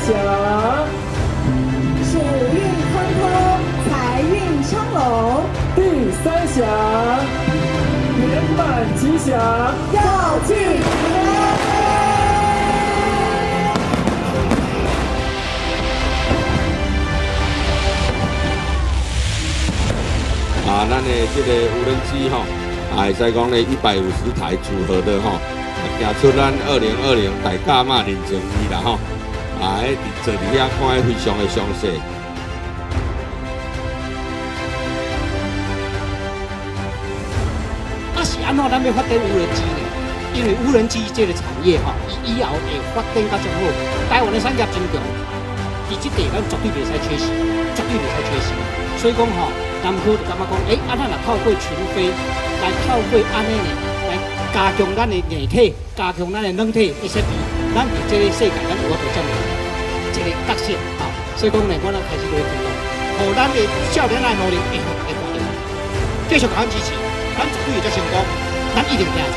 響，暑運亨通，財運昌隆。第三響，圓滿吉祥，耀氣平安。啊，咱的這个無人機吼，啊，會使講咧150台組合的吼，行出咱2020大甲媽人情味啦吼，啊，彼佇坐佇遐看得非常的詳細。啊，是按怎咱欲發展無人機呢？因為無人機這个產業吼，伊以後會發展較足好。台灣的產業真強，佇這塊咱絕對袂使缺席，絕對袂使缺席。所以講吼，南科就感覺講，欸，啊，咱若透過群飛，來透過按呢呢，來加強咱的硬體，加強咱的軟體的設備，咱佇這个世界，咱有法度佔一个角色，吼。所以講呢，我咱開始落去推動，予咱的少年仔努力會予大家看著，繼續共阮支持，咱絕對會才成功，咱一定行出。